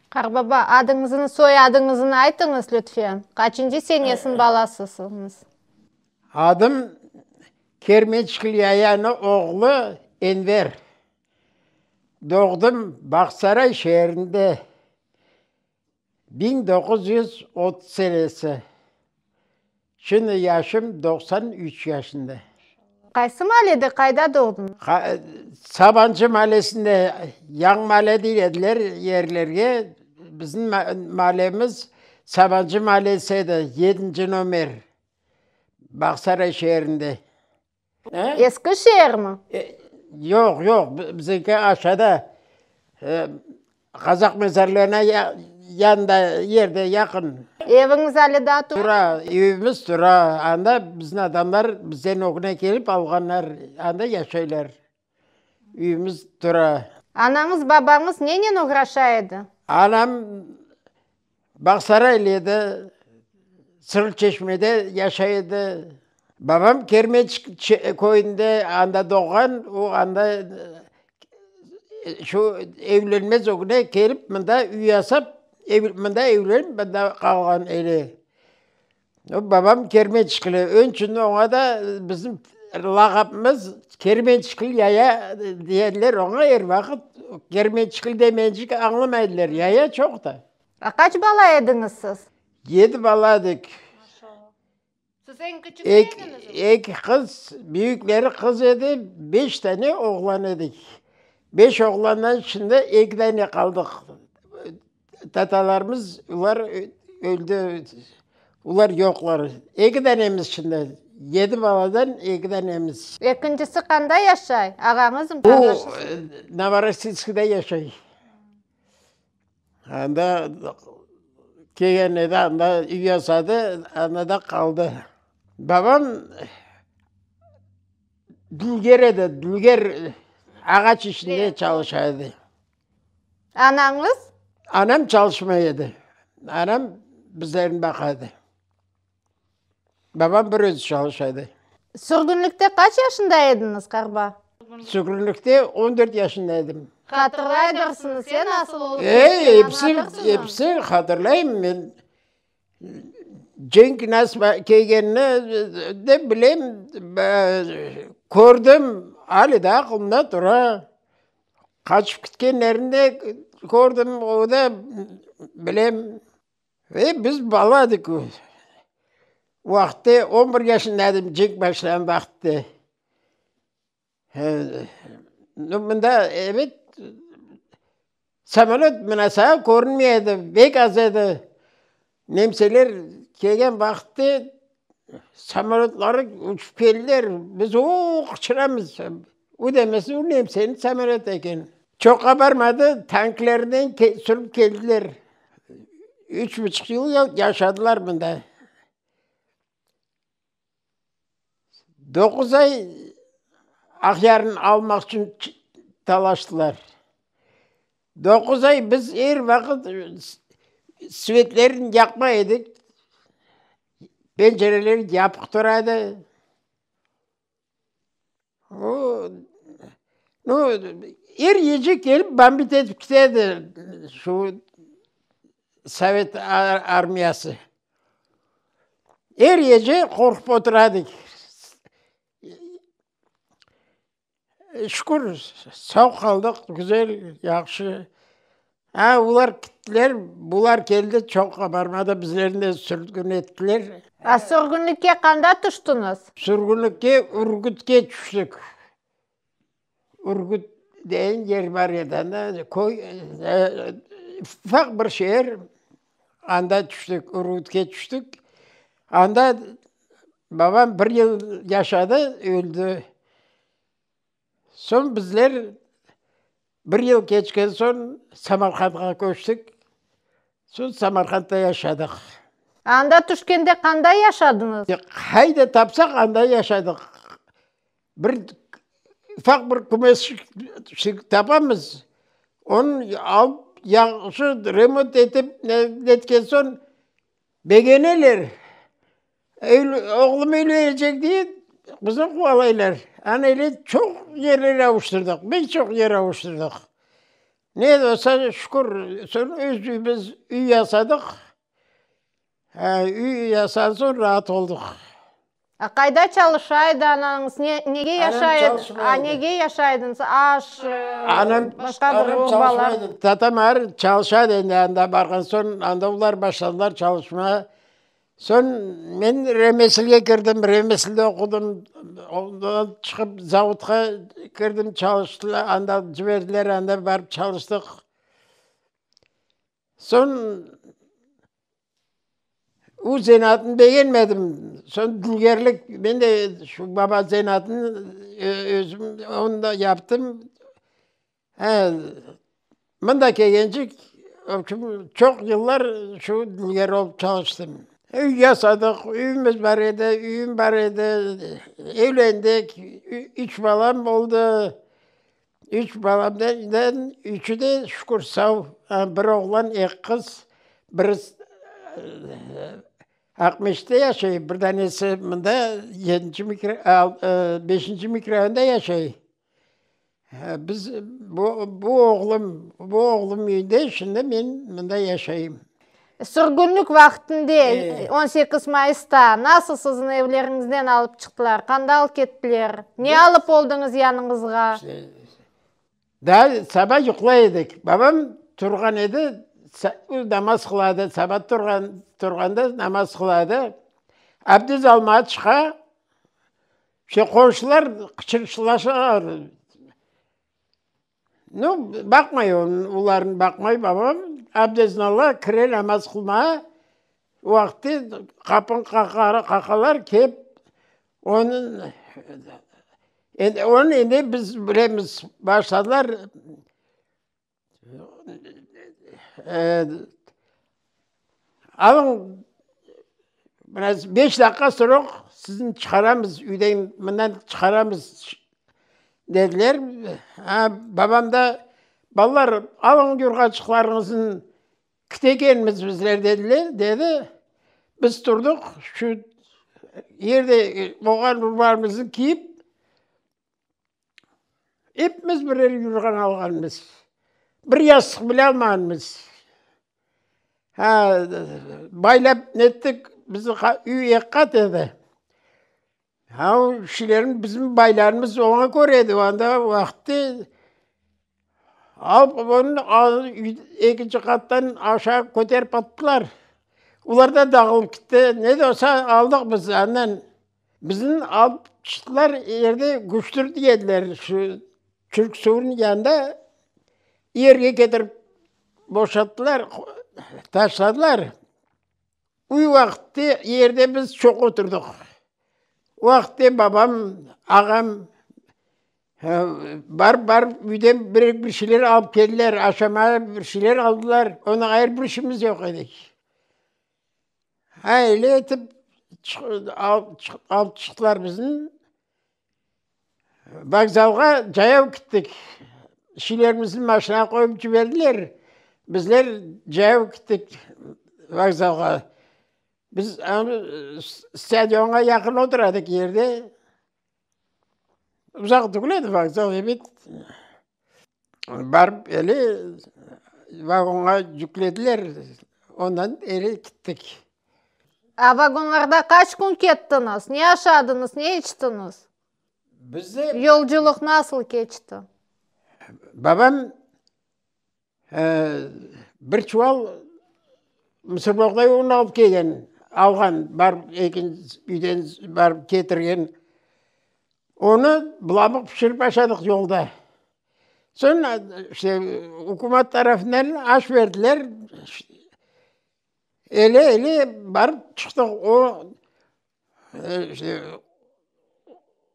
Qartbaba, adıñıznı, soyadıñıznı aytıñız, lütfen. Qaçıncı senesiniñ balasısıñız? Adım Kermençikli Yayanıñ oğlu Enver. Doğdım Bağçasaray şeerinde, 1930 senesi. Şimdi yaşım 93 yaşında. Qaysı maalede, qayda doğdıñız? Sabancı maalesinde, Yañı maale dey ediler yerlerge. Bizim maalemiz Sabancı maalesi edi, yedinci nomer, Bağçasaray şeerinde. Eski şeermi? Yoq, yoq, bizimki aşağıda, Qazaq mezarlığına yanında yerde, yaqın. Eviñiz ale daa tura? Tura, evimiz tura. Anda bizim adamlar bizden ögüne kelip alğanlar, anda yaşaylar. Evimiz tura. Anañız, babañız nenen oğraşa edi? Anam Bağsaraylı edi, Sırçeşmede yaşay edi. Babam Kermeç köyünde anda doğğan, o anda şu evlenmez ögüne kelip mında üy yasap, mında evlenip mında qalğan edi. Babam Kermençikli, onıñ içün oña da bizim lağapımız Kermençikli yaya deyerler oña er vaqıt. Kermençikli demencik añlamaydılar, yaya çoq da. A qaç bala ediñiz siz? Yedi bala edik. Maşallah. Siz eñ küçügi ediñizmi? Eki qız, büyükleri qız edi, beş tane oğlan edik. Beş oğlandan şimdi eki tane qaldıq. Tatalarımız, olar öldi, olar yoqlar. Eki tanemiz şimdi, yedi baladan eki tanemiz. Ekincisi qanda yaşay, ağañızmı, O, Novorossiyskda yaşay. Anda kelgen edi, anda üy yasadı, anda da qaldı. Babam dülger edi, dülger, ağaç işinde çalışa edi. Anañız? Anam çalışmay edi. Anam bizlerni baqa edi. Babam bir özü çalışa edi. Sürgünlikte qaç yaşında ediñiz, qarba? Sürgünlikte on dört yaşında edim. Hatırlaydırsıñız, e, nasıl olıp keçkeni, añlatırsıñızmı? Episi, hatırlayım men. Cenk nasıl kelgenini de bilem, kördim, ale daa aqılımda tura. Qaçıp ketkenlerini de kördim, o da bilem. Ve biz bala edik o vaqıtte, on bir yaşında edim cenk başlağan vaqıtte. Mında, ebet, samolöt mına körünmey edi, bek az edi. Nemseler kelgen vaqıtte samolötları uçıp keldiler, biz o qıçıramız, o demesi o nemseniñ samolötı eken. Çoqqa barmadı, tanklernen sürip keldiler. Üç buçuq yıl yaşadılar mında. Doquz ay Aqyarnı almaq içün talaştılar. Doquz ay biz er vaqıt svetlerni yaqmay edik, pencereler yapıq tura edi. O, nu, er gece kelip bombit etip kete edi şu sovet armiyası. Er gece qorqıp otura edik. Şükür, sağ qaldıq, güzel, yahşı. A, olar kettiler, bular keldi, çoqqa barmadı, bizlerni de sürgün ettiler. A sürgünlikke qanda tüştüñiz? Sürgünlikke Ürgütke tüştik. Ürgüt degen yer bar edi anda, köy, ufaq bir şeer, anda tüştik, Ürgütke tüştik. Anda babam bir yıl yaşadı, öldi. Soñ bizler bir yıl keçken soñ Samarqandğa köçtik. Soñ Samarqandda yaşadıq. Anda tüşkende qanda yaşadıñız? Qayda tapsaq, anda yaşadıq. Bir ufaq bir kümesçik tapamız, onı alıp yahşı remont etip netken soñ begeneler. Oğlum evlenecek diye bizni quvalaylar. Ana öyle çoq yerler avuştırdıq, pek çoq yer avuştırdıq. Ne de olsa şükür, soñ özümiz üy yasadıq. Üy yasan soñ raat olduq. A qayda çalışa edi anañız? Ne, nege yaşay edi? A nege yaşay ediñiz? Aş, Anam, başqa bir anam urbalar? çalışmay edi. Tatam ar çalışa edi endi anda barğan soñ, anda olar başladılar çalışmağa. Soñ men remesilge kirdim, remesilde oqudım. Ondan çıqıp zavodqa kirdim, çalıştılar, anda ciberdiler, anda barıp çalıştıq. Soñ o zenaatnı begenmedim. Soñ dülgerlik, men de şu baba zenaatını özüm onı da yaptım. Mında kelgencik, çoq yıllar şu dülger olıp çalıştım. Üy yasadıq, üyümiz bar edi, üyüm bar edi, evlendik, üç balam oldı. Üç balamdan üçü de, şükür, sav, bir oğlan, eki qız. Biri Aqmescitte yaşay, bir danesi mında yedinci mikro, beşinci mikrorayonda yaşay. Biz, bu, bu oğlum, bu oğlum üyünde, şimdi men mında yaşayım. Sürgünlik vaqtında, 18 mayısta, nasıl sizni evleriñizden alıp çıqtılar, qanda alıp kettiler, ne alıp oldıñız yanıñızğa? Daa saba yuqlay edik. Babam turğan edi, namaz qıla edi, saba turğan, turğanda namaz qıla edi. Abdez almağa çıqa, işte qonşular qıçırışlaşalar. Nu, baqmay olarnı baqmay babam, abdestini ala, kire namaz qılmağa. O vaqıtte qapını qaqalar, kelip onıñ, onı endi biz bilemiz, başladılar Alıñ, biraz beş daqqa soruq, sizni çıqaramız üyden, mından çıqaramız, dediler. Babam da, balalar, alıñ yurğançıqlarıñıznı, kitegenmiz bizler, dediler, dedi. Biz turdıq, şu yerde olğan urbalarımıznı kiyip, Epimiz birer yurğan alğanmız. Bir yastıq bile almağanmız. Ha, baylap nettik, bizi üy eki qat edi. Ha, o kişilerin bizim baylarımız oña köre edi, anda vaqıtte alıp onı ekinci qattan aşağı köterip attılar. Olar da dağılıp gitti. Ne de olsa aldıq biz andan. Bizni alıp çıqtılar, yerde Güçtür dediler, şu Türk suvunıñ yanında yerge ketirip boşattılar, taşladılar. O vaqıtte yerde biz çoq oturdıq. O vaqıtte babam, ağam barıp-barıp üyden bir bir şeyler alıp keldiler, aşamağa bir şeyler aldılar, ondan ğayrı bir işimiz yoq edi. Öyle etip alıp çıqtılar bizni. Vokzalğa cayav kettik. Şeylerimizni maşinağa qoyıp ciberdiler. Bizler cayav kettik vokzalğa. Biz stadionğa yaqın otura edik yerde. Uzaq tügül edi vokzal, ebet. Barıp ele vagonğa yüklediler, ondan ele kettik. A vagonlarda qaç kün kettiñiz? Ne aşadıñız, ne içtiñiz? Bizde. Yolculıq nasıl keçti? Babam Bir çuval mısırboğday un alıp kelgen, alğan, barıp ekinci üyden barıp ketirgen. Onı bılamıq pişirip aşadıq yolda. Soñ işte ükümet tarafından aş berdiler. Ele-ele barıp çıqtıq. O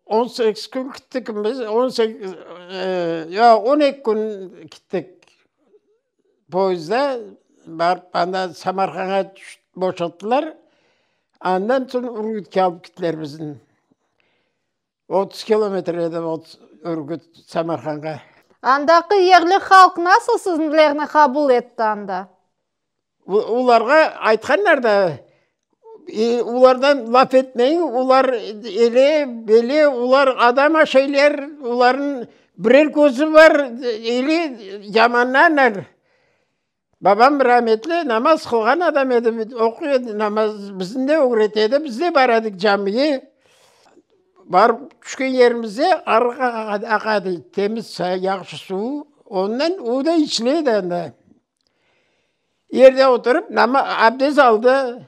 18 kün gittik biz, 18, ya 12 kün gittik poyezdda, barıp anda Samarqandğa boşattılar, andan soñ Urgutke alıp gittiler bizni. 30 kilometr edi Urgut Samarqandğa. Andaki yerli halq nasıl sizlerni qabul etti anda? Olarğa aytqanlar da, olardan laf etmeñ, olar ele, böyle, olar adam aşaylar, olarnıñ. Birer közü bar, eli yamanlanır. Babam rametli namaz qılğan adam edi, oquy edi namaz, bizni de ögrete edi, biz de bara edik camige. Barıp tüşken yerimizde arıq aqadı, temiz, yahşı suv, ondan o da içile edi anda. Yerde oturıp abdest aldı,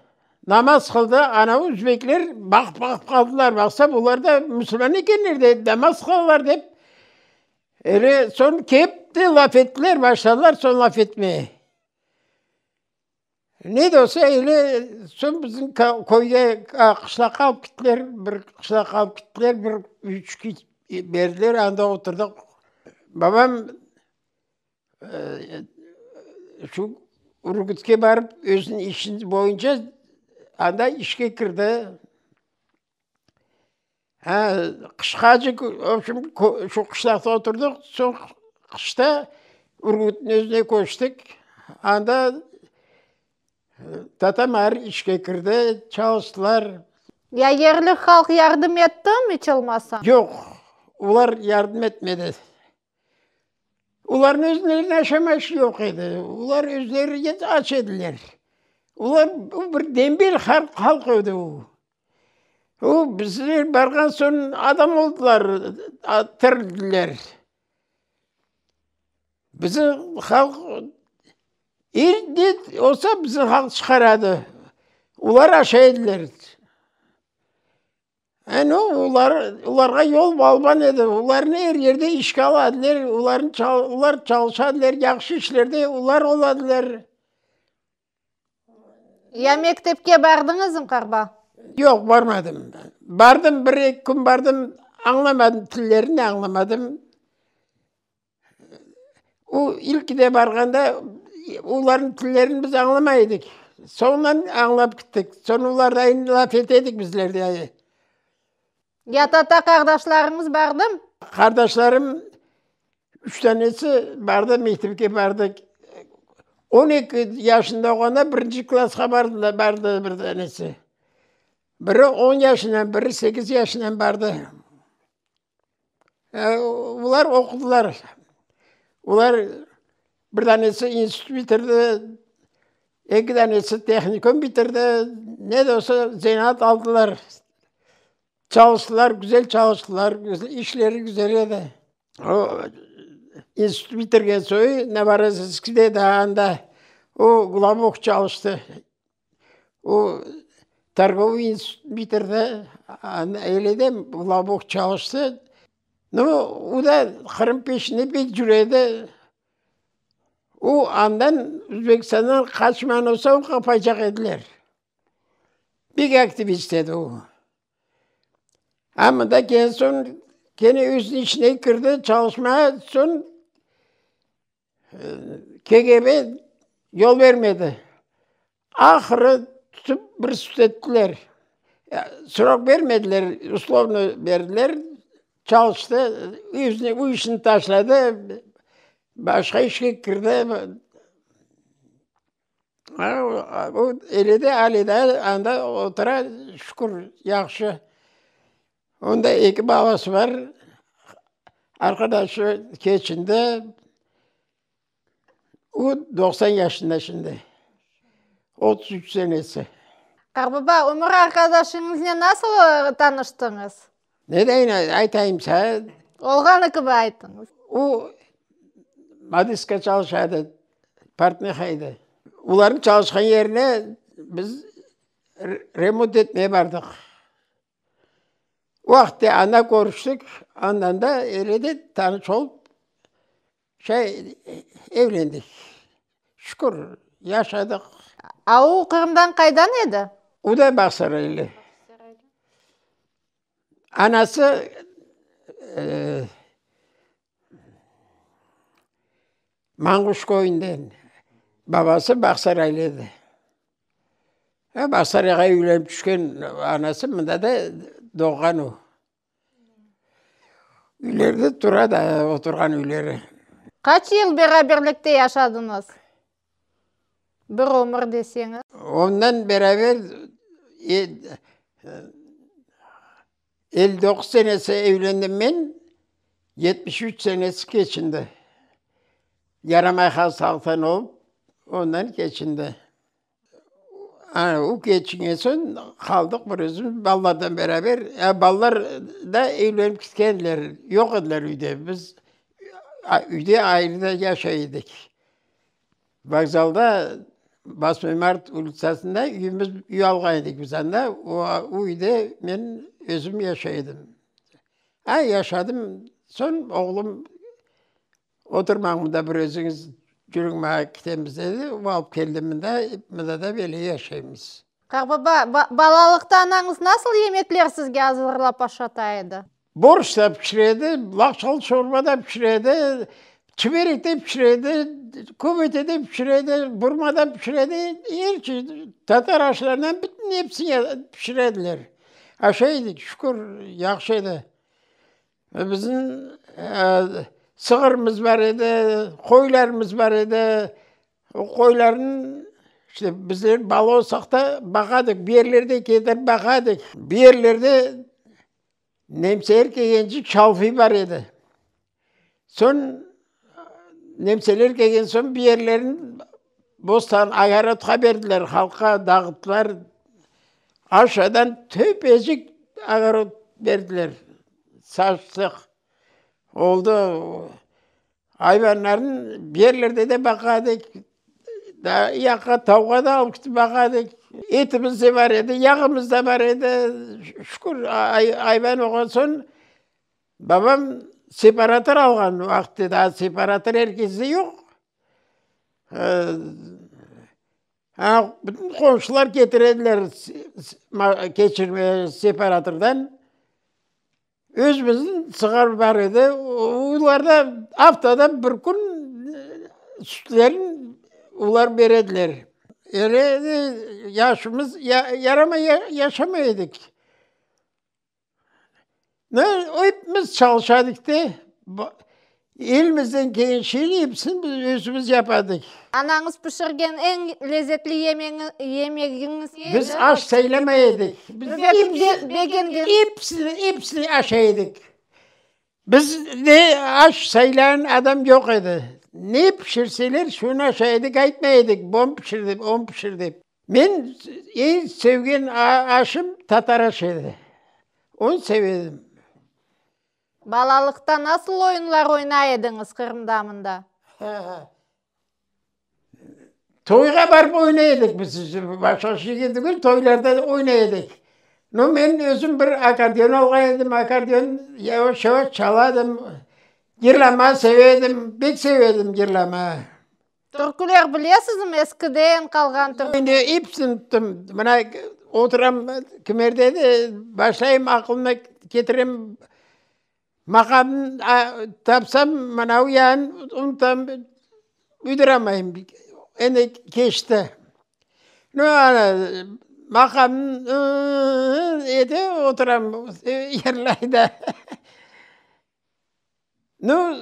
namaz qıldı, ana özbekler baqıp-baqıp qaldılar, baqsa bular da musulman ekenler de, namaz qılalar dep. Ele soñ kelip de laf ettiler, başladılar soñ laf etmeye. Ne de olsa ele soñ bizim köyge, qışlaqqa alıp kettiler, bir qışlaqqa alıp kettiler, bir üç kün berdiler, anda oturdıq. Babam Şu Urgutke barıp, özüniñ işi boyunca anda işke kirdi. Ha, qışqacık, v obşem, şu qışlaqta oturdıq, soñ qışta Urgutnıñ özüne köçtik. Anda tatam ayrı işke kirdi, çalıştılar. Ya yerli halq yardım ettimi iç olmasa? Yoq, olar yardım etmedi. Olarnıñ özleriniñ aşama işi yoq edi. Olar özleri aç ediler. Olar bir dembel halq edi o. O bizler barğan soñ adam oldılar, tirildiler. Bizim halq er ne olsa bizim halq çıqaradı. Olar aşay ediler. Eni olar, olarğa yol balban edi. Olarnı er yerde işke ala ediler, olarnı olar çalışa ediler, yahşı işlerde olar ola ediler. Ya mektepke bardıñızmı, qartba? Yoq, barmadım. Bardım, bir-eki kün bardım, añlamadım, tillerini añlamadım. O ilkide barğanda olarnıñ tillerini biz añlamay edik. Soñundan añlap kettik. Soñ olar da endi laf ete edik bizler de. Ya tata-qardaşlarıñız bardımı? Qardaşlarım üç tanesi bardı, mektepke bardı. 12 yaşında olğanda birinci klassqa bardı, bardı bir tanesi. Biri on yaşından, biri sekiz yaşından bardı. Olar oqudılar. Olar bir tanesi institut bitirdi, eki tanesi tehnikum bitirdi, ne de olsa zenaat aldılar. Çalıştılar, güzel çalıştılar, işleri güzel edi. O institut bitirgen soñ Novorossiyskte daa anda o glabok çalıştı. O torgovıy institut bitirdi, öyle de glabok çalıştı. No, o da Qırım peşinde pek cüre edi. O andan Özbekistandan qaçmağan olsa, onı qapaycaq ediler. Pek aktivist edi o. A mında kelgen soñ, kene özüniñ işine kirdi, çalışmağa, soñ KGB yol bermedi. Ahırı tutıp bir sütettiler. Srok bermediler, uslovno berdiler. Çalıştı, özüne bu işini taşladı, başqa işke kirdi. O ele de ale de anda otura, şükür, yahşı. Onda eki balası bar, arqadaşı keçindi, o 90 yaşında şimdi, 33 senesi. Qartbaba, ömür arqadaşıñıznen nasıl tanıştıñız? Ne deyin, aytayım saña. Olğanı kibi aytıñız. O modistka çalışa edi, portniha edi. Olarnıñ çalışqan yerine biz remont etmeye bardıq. O vaqıtta anda körüştik, andan da öyle de tanış olıp, şey, evlendik. Şükür, yaşadıq. A o Qırımdan qaydan edi? O da Bağsaraylı. Anası Manğuş köyünden, babası Bağsaraylı edi. Bağsarayğa evlenip tüşken anası, mında da doğğan o. Üylerde tura da, oturğan üyleri. Qaç yıl beraberlikte yaşadıñız? Bir ömür deseñiz. Ondan beraber 59 senesi evlendim men. 73 senesi keçindi. Yaramay hastalıqtan olıp, ondan keçindi. Ana, o keçingen soñ qaldıq bir özümiz balalardan beraber. Ya balalar da evlenip ketkendiler, yoq ediler üyde. Biz üyde ayrı da yaşay edik. Vokzalda Vasmoy Mart ulitsasında üyümiz, üy alğan edik biz anda. O üyde men özüm yaşay edim. A, yaşadım. Soñ oğlum Oturmañ mında bir özüñiz, yürüñ maña ketemiz, dedi. O alıp keldi mında, mında da böyle yaşaymız. Qartbaba, balalıqta anañız nasıl yemekler sizge azırlap aşata edi? Borşç da pişiredi, laqşalı şorba da pişiredi, çiberek de pişiredi, köbete de pişiredi, burma da pişiredi, er şey, tatar aşlarından bütün episini pişirediler. Aşay edik, şükür, yahşı edi. Bizim sığırımız bar edi, qoylarımız bar edi. O qoylarnı işte bizler bala olsaq da baqa edik, bir yerlerde ketip baqa edik. Bir yerlerde nemseler kelgence çalfıy bar edi. Soñ nemseler kelgen soñ bir yerlerini bostan, ogorodqa berdiler, halqqa dağıttılar. Aşağıdan töpecik ogorod berdiler, saçlıq oldı. Ayvanlarnı bir yerlerde de baqa edik, daa yaqqa tavğa da alıp ketip baqa edik. Etimiz de bar edi, yağımız da bar edi. Şükür, ayvan olğan soñ Babam separator alğan vaqıt daa separator er kesde yoq. Bütün qomşular ketirediler keçirme separatordan. Özümizniñ sığır bar edi, olar da aftada bir kün sütlerini olar berediler. Öyle yaşımız yaramay yaşamay edik. Ne, epimiz çalışadık de, elimizden kelgen şeyni episini biz özümiz yapadık. Anañız pişirgen eñ lezetli yemegiñiz ne edi? Biz aş saylamay edik. Biz episini, episini aşay edik. Bizde aş saylayan adam yoq edi. Ne pişirseler, şunı aşay edik, aytmay edik, bon pişir dep, on pişir dep. Men eñ sevgen aşım tatar aşı edi. Onı seve edim. Balalıqta nasıl oyunlar oynay ediñiz Qırımda mında? Toyğa barıp oynay edik biz, başqa şeyge degil, toylarda oynay edik. No, men özüm bir akkordeon alğan edim, akkordeon yavaş-yavaş çala edim, yırlamağa seve edim, pek seve edim yırlamağa. Türküler bilesizmi, eskiden qalğan türküler? Endi episini unuttım. Mına, oturam kimerde de, başlayım, aqılıma ketirem, maqamnı tapsam, mınavı yağın unutam, uyduramayım. Endi keçti. No, ana, maqamnı ete oturam, yırlay da. Nu,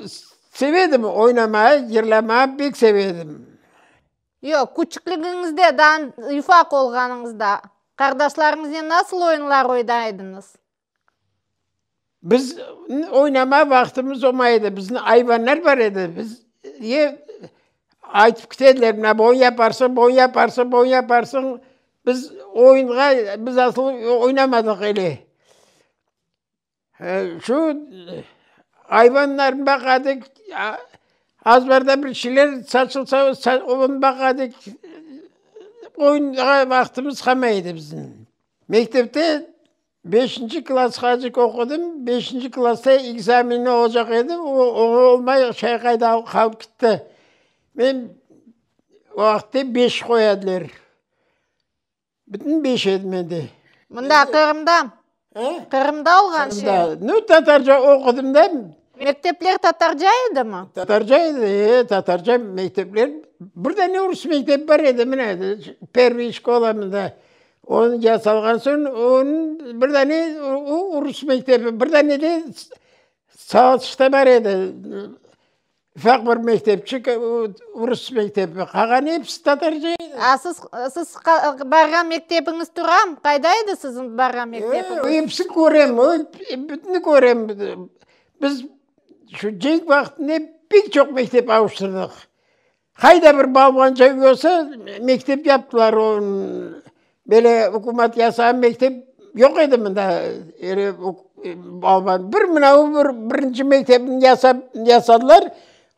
seve edim oynamağa, yırlamağa pek seve edim. Yoq, küçükligiñizde, daa ufaq olğanıñızda, qardaşlarıñıznen nasıl oyunlar oynay ediñiz? Biz oynamağa vaqtımız olmay edi, bizni ayvanlar bar edi, biz aytıp kete ediler, mına bunı yaparsıñ, bunı yaparsıñ, bunı yaparsıñ, biz oyunğa, biz asıl oynamadıq ele. Şu ayvanlarnı baqadık, azbarda bir şeyler saçılsa, onı baqadık, oyunğa vaqtımız qalmay edi bizim. Mektepte beşinci klassqacık oqudım, beşinci klassta ekzamen olacaq edi, oña olmay şayqayda qalıp ketti. Men o vaqıtta beş qoyadılar. Bütün beş edi mende. Mında, Qırımda? Qırımda olğan şey. Qırımda. Nu, tatarca oqudım da. Mektepler tatarca edimi? Tatarca edi, e, tatarca mektepler. Bir dane rus mektebi bar edi, mına, pervıy şkola mında. Onı yasalğan soñ, onıñ bir dane o rus mektebi, bir dane de Salçıqta bar edi. Ufaq bir mektepçik, rus mektebi, qalğanı episi tatarca edi. A siz, siz barğan mektebiñiz turam? Qayda edi siziñ barğan mektebiñiz? Episi körem, bütüni körem. Biz. Şu cenk vaqtında pek çoq mektep avuştırdıq. Qayda bir balvanca olsa, mektep yaptılar. Böyle ükümet yasağan mektep yoq edi mında. Bir mınavı bir birinci mektepni yasap yasadılar.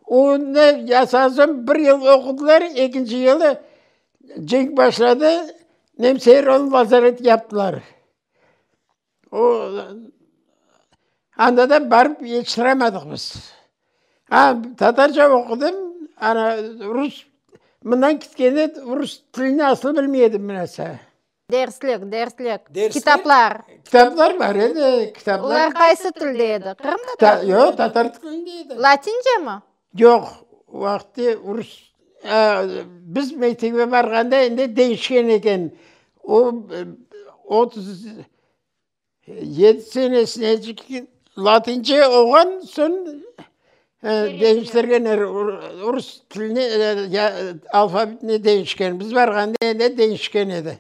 Onı yasağan soñ bir yıl oqudılar, ekinci yılı cenk başladı, nemseler onı lazaret yaptılar. O, anda da barıp yetiştiremedik biz. A, tatarca oqudım, ana, rus, mından ketkende rus tilini asıl bilmey edim mınasa. Derslik, derslik, kitaplar. Kitaplar bar edi, kitaplar. Olar qaysı tilde edi? Qırımtatar tilinde? Yoq, tatar tilinde edi. Latincemi? Yoq, o vaqıtte rus, biz mektepke barğanda endi deñişken eken. O, 37 senesine latince olğan, soñ deñiştirgenler, rus tiline, alfavitine deñişken. Biz barğanda endi deñişken edi.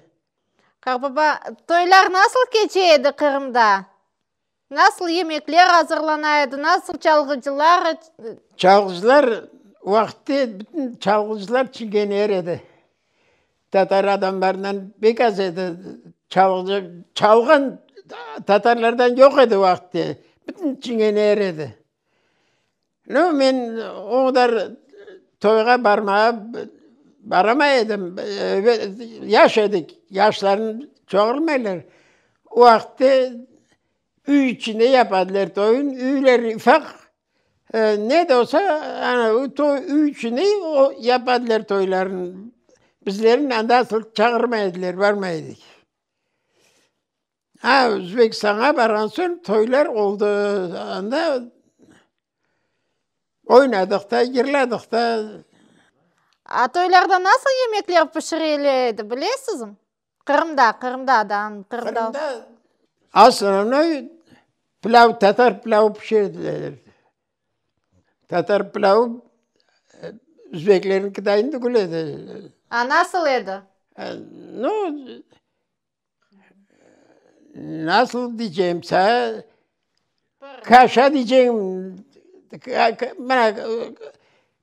Qartbaba, toylar nasıl keçe edi Qırımda? Nasıl yemekler azırlana edi, nasıl çalğıcılar? Çalğıcılar, o vaqıtte bütün çalğıcılar çingeneler edi. Tatar adamlarından pek az edi çalğıcı, çalğan tatarlardan yoq edi o vaqıtte, bütün çingeneler edi. No, men o qadar toyğa barmağa baramay edim, yaş edik, yaşlarnı çoğurmaylar. O vaqıtte üy içinde yapadılar toyun, üyler ufaq, ne de olsa, ana, toy üy içinde yapadılar toylarnı. Bizlerni anda asıl çağırmay ediler, barmay edik. A, Özbekistanğa barğan soñ toylar oldı, anda oynadıq da, yırladıq da. A toylarda nasıl yemekler pişirile edi, bilesizmi? Qırımda, Qırımda da, Qırımda. Qırımda osnovnoy pilâv, tatar pilâvı pişirdiler. Tatar pilâvı özbeklerniñki dayın tügül edi. A nasıl edi? Nu, Nasıl diyceyim saña, kaşa diyceyim, mına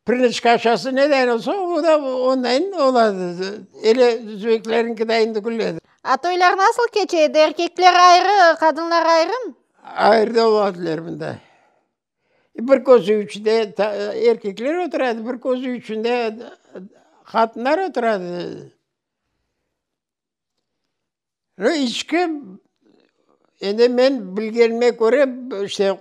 pirinç kaşası neden olsa, o da ondan oladı. Ele özbeklerniñki dayın tügül edi. A toylar nasıl keçe edi? Erkekler ayrı, qadınlar ayrımı? Ayrı da oladılar mında. Bir közü içinde erkekler oturadı, bir közü içinde qadınlar oturadı. İçki, endi men bilgenime köre, işte,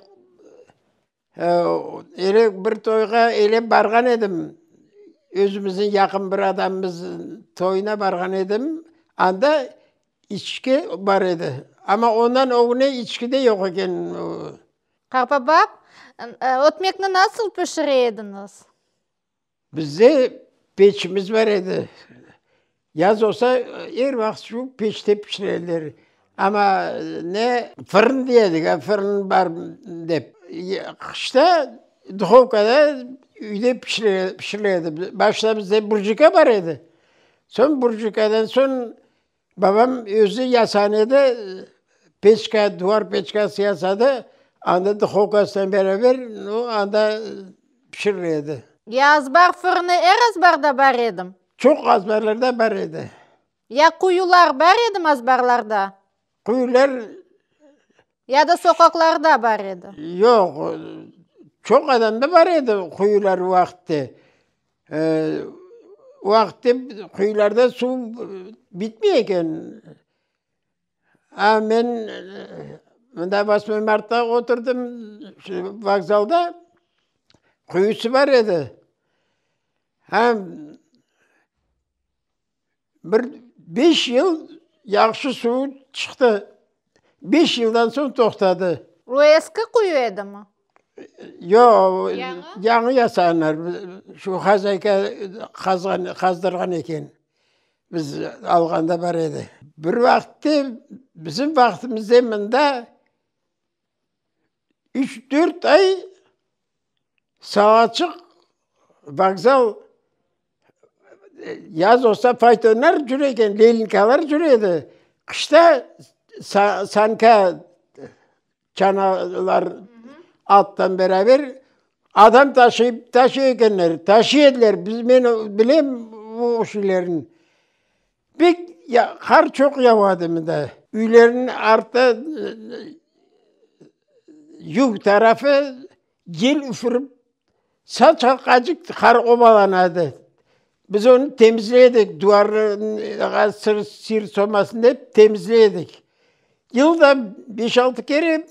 ele bir toyğa ele barğan edim, özümizniñ yaqın bir adamımız toyuna barğan edim, anda içki bar edi, amma ondan ögüne içki de yoq eken. Qartbaba, ötmekni nasıl pişire ediñiz? Bizde peçimiz bar edi. Yaz olsa, er vaqıt şu peçte pişireler. Amma ne fırın dey edik, a fırın bar dep. Qışta duhovkada üyde pişirile edi. Başta bizde burjika bar edi. Soñ burjikadan soñ Babam özü yasan edi, peçka, duvar peçkası yasadı, anda duhovkasınen beraber, nu, anda pişirir edi. Ya azbar fırını er azbarda bar edim? Çoq azbarlarda bar edi. Ya quyular bar edim azbarlarda? Quyular. Ya da soqaqlarda bar edi? Yoq, çoq adamda bar edi quyular o vaqıtte. O vaqıtte quyularda suv bitmey eken. A men mında Vosmoy Martta oturdım, şu vokzalda quyusı bar edi. Hem Bir beş yıl yahşı suv çıqtı. Beş yıldan soñ toqtadı. O eski quyu edimi? Yoq, yañı yasağanlar. Şu hazayka qazğan, qazdırğan eken. Biz alğanda bar edi. Bir vaqıtte, bizim vaqtımızda mında üç-dört ay Salaçıq vokzal yaz olsa faytonlar cüre eken, lelinkalar cüre edi. Qışta sanka, çanalar attan beraber. Adam taşıyıp, taşıy ekenler, taşıy ediler. Biz, men bilem o şeylerni. Pek qar çoq yavadı mında. Üylerniñ artı, yug tarafı yel üfürip, sal-çalqacıq qar obalanadı. Biz onı temizley edik, duvarğa sır somasın dep temizley edik. Yılda beş-altı kere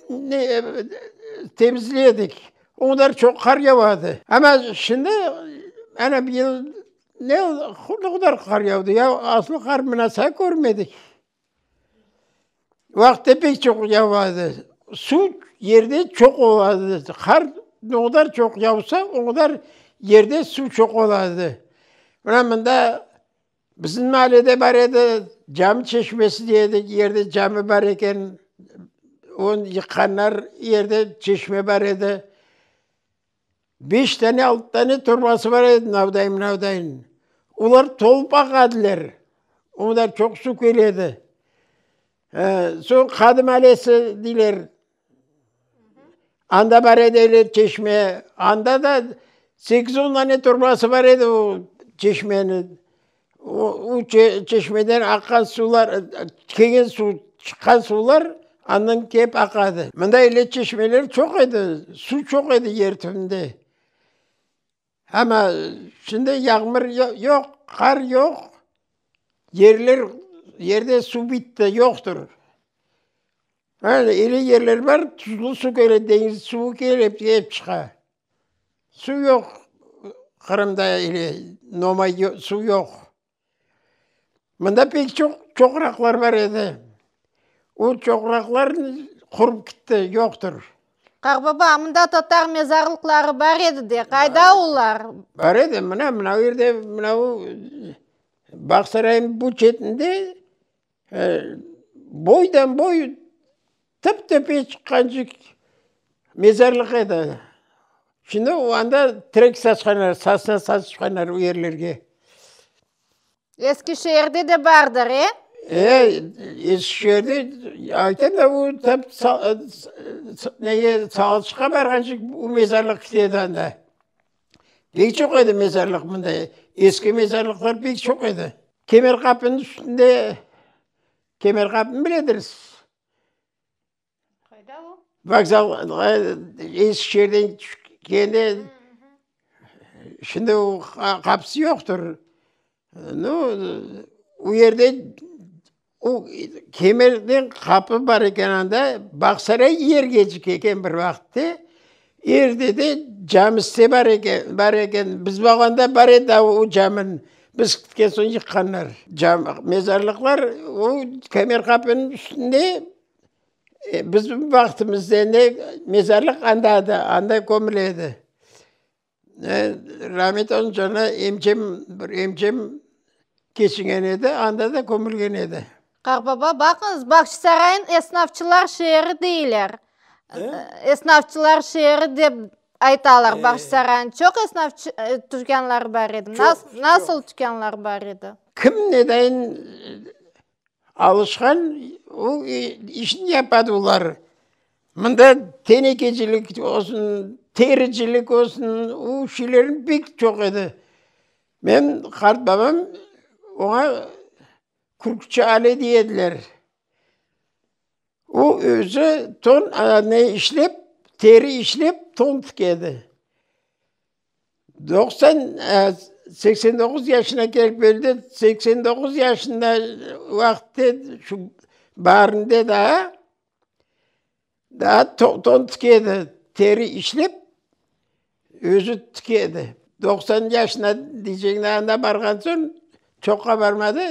temizley edik. O qadar çoq qar yavadı. Amma şimdi, ana bir yıl ne qadar qar yavdı, ya aslı qar mınasa körmedik. Vaqıtta pek çoq yavadı. Suv yerde çoq oladı. Qar ne qadar çoq yavsa, o qadar yerde suv çoq oladı. Mına mında bizim maalede bar edi, Cami çeşmesi dey edik, yerde cami bar eken, onı yıqqanlar, yerde çeşme bar edi. Beş tane, altı tane torbası bar edi navdayın-mınavdayın. Olar tolıp aqadılar. O qadar çoq suv kele edi. Soñ Qadı malesi deyler. Anda bar edi öyle çeşme. Anda da sekiz-on tane torbası bar edi o çeşmeniñ. O çeşmeden aqqan suvlar, kelgen suv, çıqqan suvlar andan kelip aqadı. Mında öyle çeşmeler çoq edi, suv çoq edi yer tübünde. Amma şimdi yağmur yoq, qar yoq, yerler, yerde suv bitti, yoqtır. Öyle yerler bar, tuzlu suv kele, deñiz suvu kelip, kelip çıqa. Suv yoq Qırımda ile nomay suv yoq. Mında pek çoq çoqraqlar bar edi. O çoqraqlar qurup kitti, yoqtır. Qartbaba, mında tatar mezarlıqları bar edi de, qayda olar? Bar edi, mına, mına bu yerde, mına bu Bağsaraynıñ bu çetinde Boydan-boy tep-tepe çıqqancıq mezarlıq edi. Şimdi anda terek saçqanlar, sasna saçqanlar o yerlerge. Eski şeerde de bardır, e? E, eski şeerde, aytam da, o tap nege, Salçıqqa barğancıq o mezarlıq ketedi anda. Pek çoq edi mezarlıq mında, eski mezarlıqlar pek çoq edi. Kemer qapınıñ üstünde, Kemer qapını biledirsiz? Qayda o? Vokzalğa eski şeerden tüşkende, şimdi o qapısı yoqtır. Nu, o yerde o kemerden qapı bar eken anda, Bağsaray yergecik eken bir vaqıtte. Yerde de camisi de bar eken, bar eken. Biz barğanda bar edi o caminiñ. Biz ketken soñ yıqqanlar. Cam, mezarlıqlar o kemer qapınıñ üstünde bizim vaqtımızda ne mezarlıq anda edi, anda kömüle edi. Rahmet olsun, emcem, bir emcem keçingen edi, anda da kömülgen edi. Qartbaba, baqıñız, Bağçasaraynı esnafçılar şeeri deyler. Esnafçılar şeeri dep aytalar Bağçasaraynı. Çoq esnafçı tükânları bar edi. Nasıl tükânlar bar edi? Kim nedayın Alışqan, o işni yapadı olar. Mında tenekecilik olsun, tericilik olsun, o şeylerniñ pek çoq edi. Men qartbabam oña Kürkçi Ali dey ediler. O özü ton ne işlep, teri işlep ton tikedi. 90, 89 yaşına kelip öldi, 89 yaşında vaqıtte şu baarinde daa, daa ton tikedi, teri işlep, özü tikedi. 90 yaşına deycegine anda barğan soñ, çoqqa barmadı,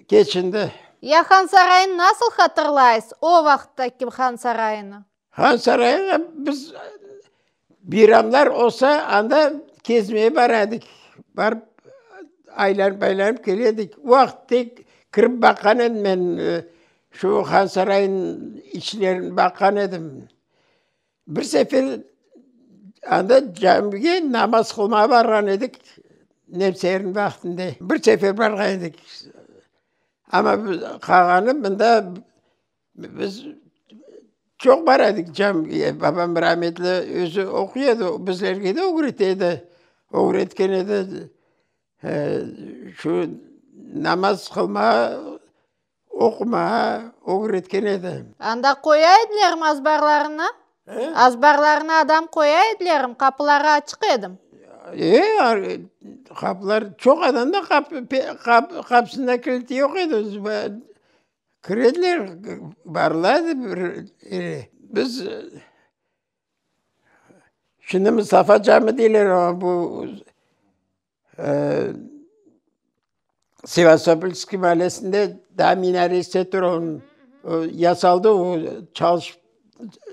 keçindi. Ya Han sarayını nasıl hatırlaysız, o vaqıttaki Han sarayını? Han sarayına biz bayramlar olsa, anda kezmeye bara edik. Barıp, aylanıp-aylanıp kele edik. O vaqıt tek kirip baqqan edim men, şu Han sarayınıñ içlerini baqqan edim. Bir sefer anda camige namaz qılmağa barğan edik, nemselerniñ vaqtında. Bir sefer barğan edik. Amma qalğanı mında Biz. Çoq bar edik camige. Babam rametli özü oquy edi, bizlerge de ögrete edi, ögretken edi. Şu namaz qılma, oqumağa ögretken edi. Anda qoya edilermi azbarlarına? Azbarlarına adam qoya edilermi? Qapıları açıq edimi? E, qapılar, çoq adamda qapısında kiliti yoq edi. Kirediler, barıla edi bir yere. Biz şimdi Mustafa cami deyler oña, bu Sevastopolskiy maalesinde daa minaresi tura onıñ. O yasaldı, o çalışıp,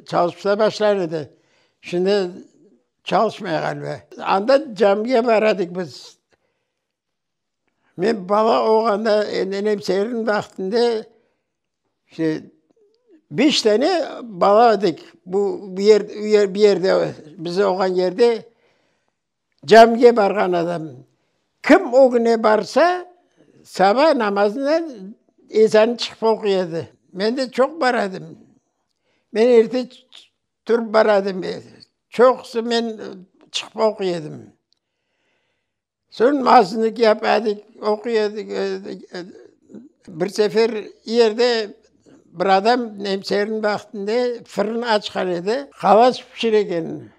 çalışıp da başlar edi. Şimdi çalışmay ğaliba. Anda camige bara edik biz. Men bala olğanda, enemserniñ vaqtında, işte, beş tane bala edik. Bu yer, bir yerde, biz olğan yerde camige barğan adam. Kim ögüne barsa, saba namazına ezanı çıqıp oquy edi. Men de çoq bara edim. Men erte turıp bara edim. Çoqusı men çıqıp oquy edim. Soñ maznık yapa edik, oquy edik. Bir sefer yerde bir adam nemselerniñ vaqtında fırın açqan edi, qalaç pişire eken.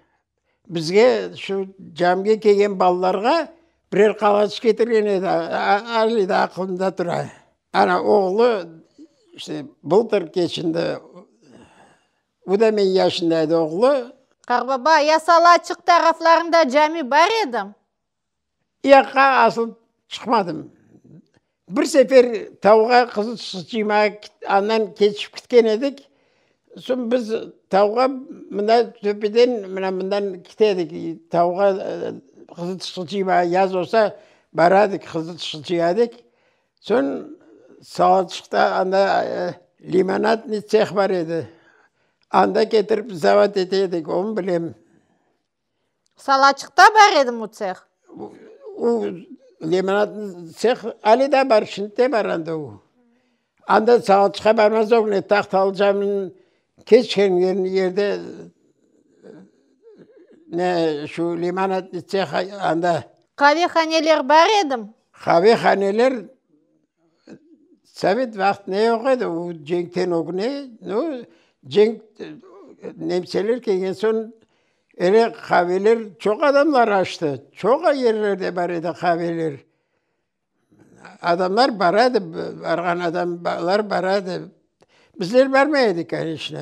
Bizge, şu camge kelgen balalarğa birer qalaç ketirgen edi, ali de aqılımda tura. Ana, oğlu işte bıltır keçindi, o da men yaşında edi oğlu. Qartbaba, ya Salaçıq taraflarında cami bar edi? Yaqqa asıl çıqmadım. Bir sefer tavğa qızıl cıymağa andan keçip ketken edik. Soñ biz tavğa mında töpeden mına mından kete edik. Tavğa qızıl cıymağa yaz olsa bara edik, qızıl cıya edik. Soñ Salaçıqta anda limonadnıy tseh bar edi. Anda ketirip zavat ete edik, onı bilem. Salaçıqta bar edimi o tseh? O limonadnıy tseh ale da bar, şimdi de bar anda o. Anda Salaçıqqa barmaz ögüne Tahtalı caminiñ keçken yerde ne şu limonadnıy tseh anda. Qavehaneler bar edimi? Qavehaneler sovet vaqtında yoq edi, o cenkten ögüne, no, cenk, nemseler kelgen soñ ele qaveler çoq adamlar açtı, çoq yerlerde bar edi qaveler. Adamlar bara edi, barğan adamlar bara edi. Bizler barmay edik, koneçno.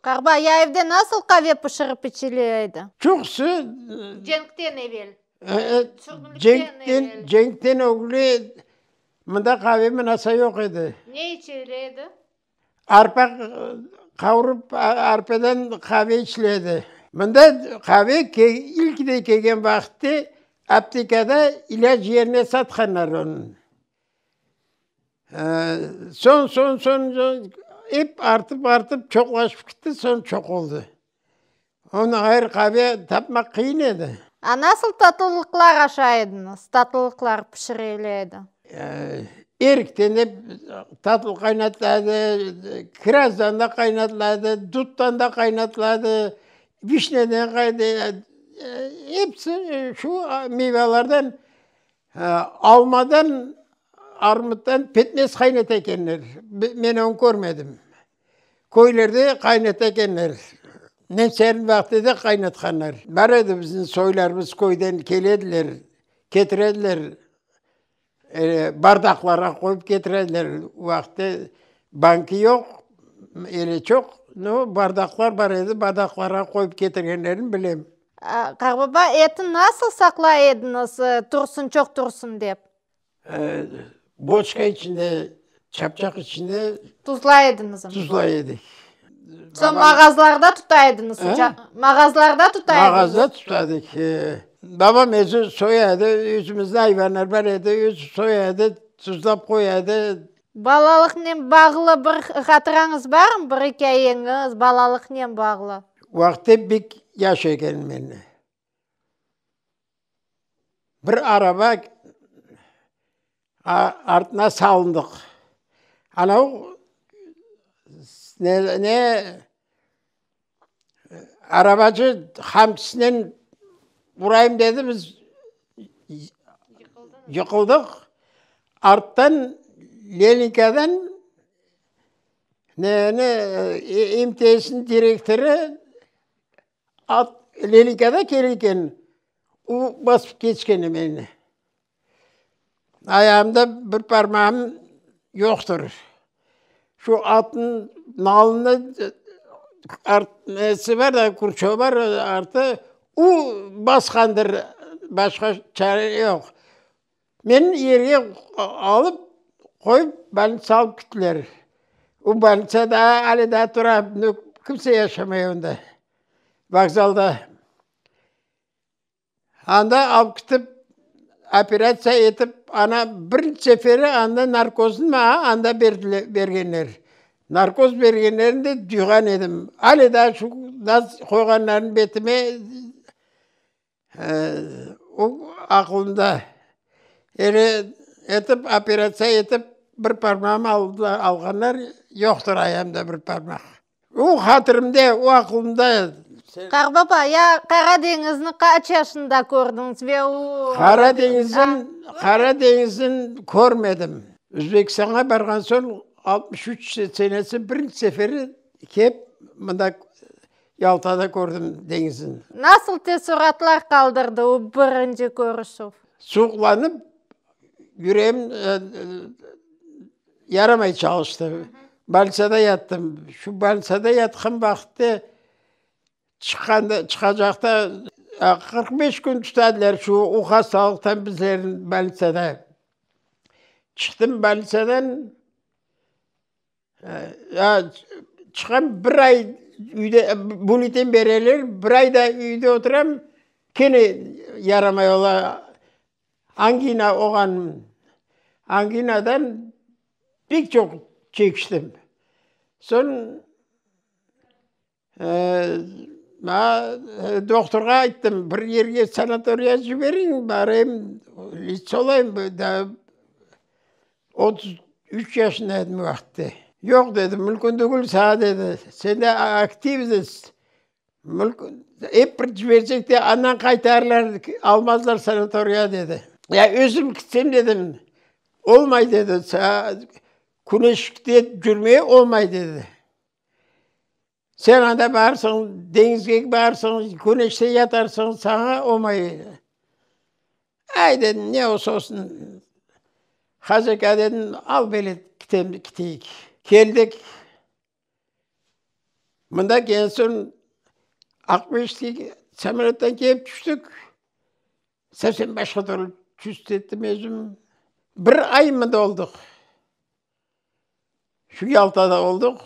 Qartbaba, ya evde nasıl qave pişirip içile edi? Çoqusı. Cenkten evel. Cenkten, cenkten ögüne mında qave mınasa yoq edi. Ne içile edi? Arpa qavurıp, arpadan qave içile edi. Mında qave ilkide kelgen vaqıtte aptekada ilâc yerine satqanlar onı. Soñ, soñ, soñ, soñ ep artıp, artıp çoqlaşıp ketti, soñ çoq oldı. Ondan ğayrı qave tapmaq qıyın edi. A nasıl tatlılıqlar aşay ediñiz, tatlılıqlar pişirile edi? Erikten de tatlı qaynatıla edi, kirazdan da qaynatıla edi, duttan da qaynatıla edi, vişneden episi şu meyvalardan Almadan, armuttan petmez qaynata ekenler. Men onı körmedim. Köylerde qaynata ekenler. Nemselerniñ vaqtında da qaynatqanlar. Bar edi bizim soylarımız köyden kele ediler, ketire ediler. Bardaqlarğa qoyıp ketire ediler. O vaqıtta banki yoq, ele çoq, no, bardaqlar bar edi, bardaqlarğa qoyıp ketirgenlerini bilem. Qartbaba, etni nasıl saqlay ediñiz, tursun, çoq tursun dep? Boçka içinde, çapçaq içinde. Tuzlay ediñizmi? Tuzlay edik. Soñ mağazlarda tuta ediñiz? Mağazlarda tuta ediñiz? Mağazda tuta edik. Babam özü soya edi, özümizde ayvanlar bar edi, özü soya edi, tuzlap qoya edi. Balalıqnen bağlı bir hatırañız barmı, bir ikâyeñiz, balalıqnen bağlı? Vaqtı bek yaş ekenim men. Bir araba artına salındıq. Anavı. Ne, ne arabacı qamçısınen urayım dedi, biz yıqıldıq. Arttan Leninkadan neni MTSniñ direktorı at Leninkada kele eken, o basıp keçken meni. Ayağımda bir parmağım yoqtır. Şu atnıñ nalını art nesi bar da, kurçuğı bar artı, o basqandır, başqa çare yoq. Meni yerge alıp qoyıp, bolnitsa alıp kettiler. O bolnitsa daa ale daa tura, kimse yaşamay onda, vokzalda. Anda alıp ketip, operatsiya etip, ana birinci seferi anda narkoznı maña anda berdiler, bergenler. Narkoz bergenlerini de duyğan edim. Ale daa şu naz qoyğanlarını betime o aqılımda. Ele etip, operatsiya etip, bir parmağımı aldılar, alğanlar, yoqtır ayağımda bir parmaq. O hatirimde, o aqılımda. Qartbaba, ya Qara deñizni qaç yaşında kördiñiz ve o. Qara deñizin, Qara deñizin körmedim. Özbekistanğa barğan soñ, 63 senesi birinci seferi kep mında Yaltada kördim deñizin. Nasıl teessuratlar qaldırdı o birinci körüşüv? Suvuqlanıp, yüreğim yaramay çalıştı. Bolnitsada yattım. Şu bolnitsada yatqan vaqıtte çıqqanda, çıqacaqta 45 kün tutadılar şu o hastalıqtan bizlerni bolnitsada. Çıqtım bolnitsadan, çıqam bir ay üyde bülleten bereler, bir ay da üyde oturam, kene yaramay ola. Angina olğan, anginadan pek çoq çekiştim. Soñ maña dohturğa ayttım, bir yerge sanatoriya jiberiñ, barayım, lets olayım, 33 yaşında edim o vaqıtte. Yoq, dedi, mümkün tügül saña, dedi, sende aktivnost, Ep bir cibersek de, andan qaytarırlar, almazlar sanatoriya, dedi. Ya özüm kitsem dedim, olmay, dedi, küneşte cürmeye olmay, dedi. Sen anda barırsıñ, deñizge barırsıñ, küneşte yatarsıñ, saña olmay. Ay, dedim, ne olsa olsun, Hacı dedim, al bilet, kiteyik. Keldik. Mında kelgen soñ Aqmescitke samolöttan kelip tüştik. Совсем başqa türlü çувств ettim özüm. Bir ay mında oldıq. Şu Yaltada oldıq.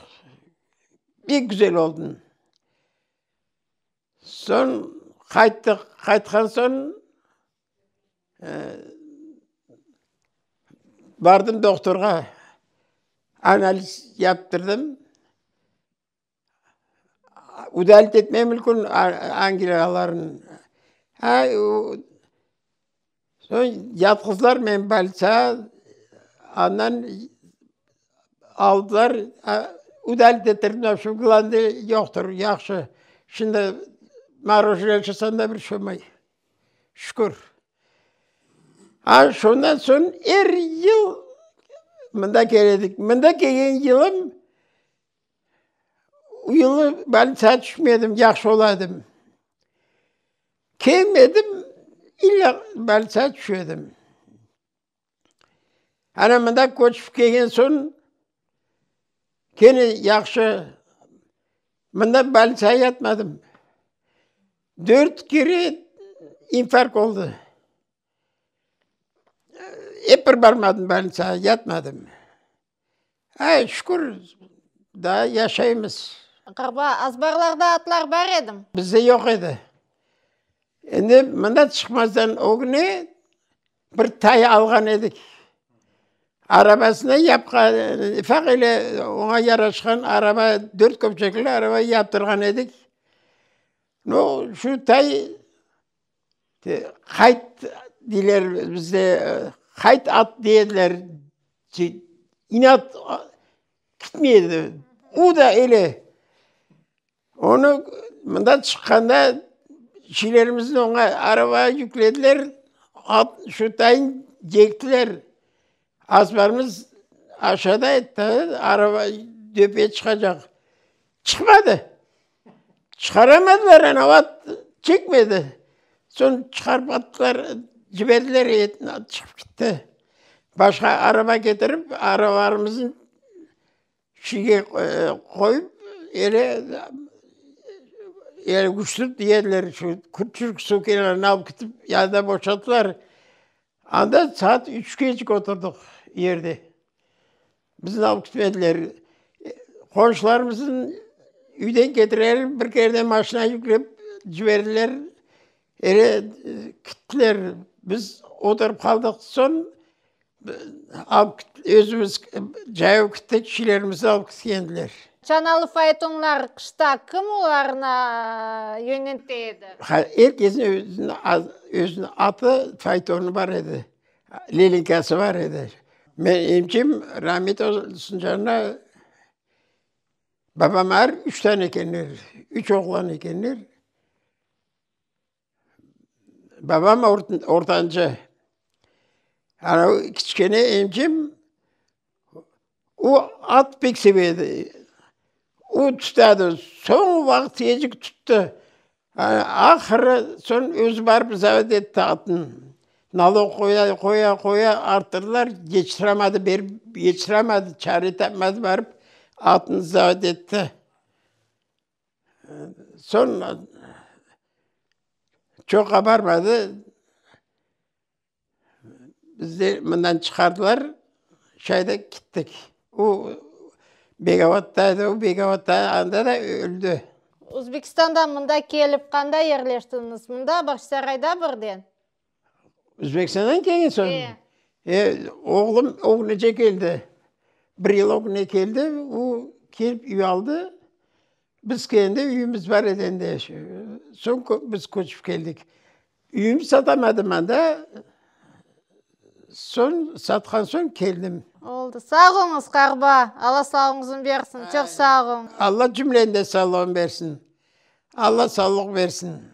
Pek güzel oldı. Soñ qayttıq. Qaytqan soñ bardım dohturğa, analiz yaptırdım. Udalit etmey mümkün anginalarını. Soñ yatqızdılar meni bolnitsağa, andan aldılar, udalit ettirdim, şu glandı yoqtır, yahşı. Şimdi morojnıye aşasam da bir şey olmay, şükür. A şundan soñ er yıl mında kele edik. Mında kelgen yılım, o yılı bolnitsağa tüşmedim, yahşı ola edim. Kelmedim, illa bolnitsağa tüşedim. Ana mında köçip kelgen soñ kene yahşı, mında bolnitsağa yatmadım. Dört kere infarkt oldı. Ep bir barmadım bolnitsağa, yatmadım. Ay, şükür, daa yaşaymız. Qartbaba, azbarlarda atlar bar edimi? Bizde yoq edi. Endi mında çıqmazdan ögüne bir tay alğan edik. Arabasını yapqan, ufaq ile oña yaraşqan araba, dört köpçekli araba yaptırğan edik. No, şu tay Qayt deyler bizde, qayt at deydiler, inat ketmey edi. O da ele. Onı mında çıqqanda şeylerimizni oña arabağa yüklediler, at şu tayın cektiler. Azbarımız aşağıda edi, araba töpeye çıqacaq. Çıqmadı. Çıqaramadılar, anav at çekmedi. Soñ çıqarıp attılar, ciberdiler, at çıqıp ketti. Başqa araba ketirip, arabalarımıznı şige qoyıp, ele ele küçlü yerler, şu küçük suv kenarına alıp ketip, yanında boşattılar. Anda saat üçkecik oturdıq yerde. Bizni alıp ketmediler. Qonşularımıznı üyden ketireler, bir kereden maşina yüklep ciberdiler. Ere kettiler. Biz oturıp qaldıq. Soñ alıp özümiz cayav kettik, kişilerimizni alıp ketkendiler. Çanalı faytonlar qışta kim olarnı yönete edi? Er kesniñ özüniñ atı, faytonı bar edi. Lelinkası bar edi. Men emcem ramet olsun canına, babam er üç tane ekenler, üç oğlan ekenler. Babam ortancı. Ana kiçkene emcem o at pek seve edi. O tutadı. Soñ vaqıt ecik tuttı. Ahırı soñ özü barıp zavet etti atnı. Nalog qoya, qoya, qoya arttırdılar, yetiştiramadı, berip yetiştiramadı, çare tapmadı, barıp atnı zavet etti. Soñ çoqqa barmadı, Bizni mından çıqardılar, şayda kettik. O Begovatda edi, o Begovatda anda da öldi. Özbekistandan mında kelip qanda yerleştiñiz? Mında, Bağçasarayda birden? Özbekistandan kelgen soñ? E. E, oğlum ögünece keldi. Bir yıl ögüne keldi, o kelip üy aldı. Biz kelgende üyümiz bar edi endi. Soñ biz köçip keldik. Üyüm satamadım anda, soñ satqan soñ keldim. Oldı. Sağ oluñız, qarba. Alla sağlığıñıznı bersin. Çoq sağ oluñ. Alla cümleni de sağlığın bersin. Alla sağlıq bersin.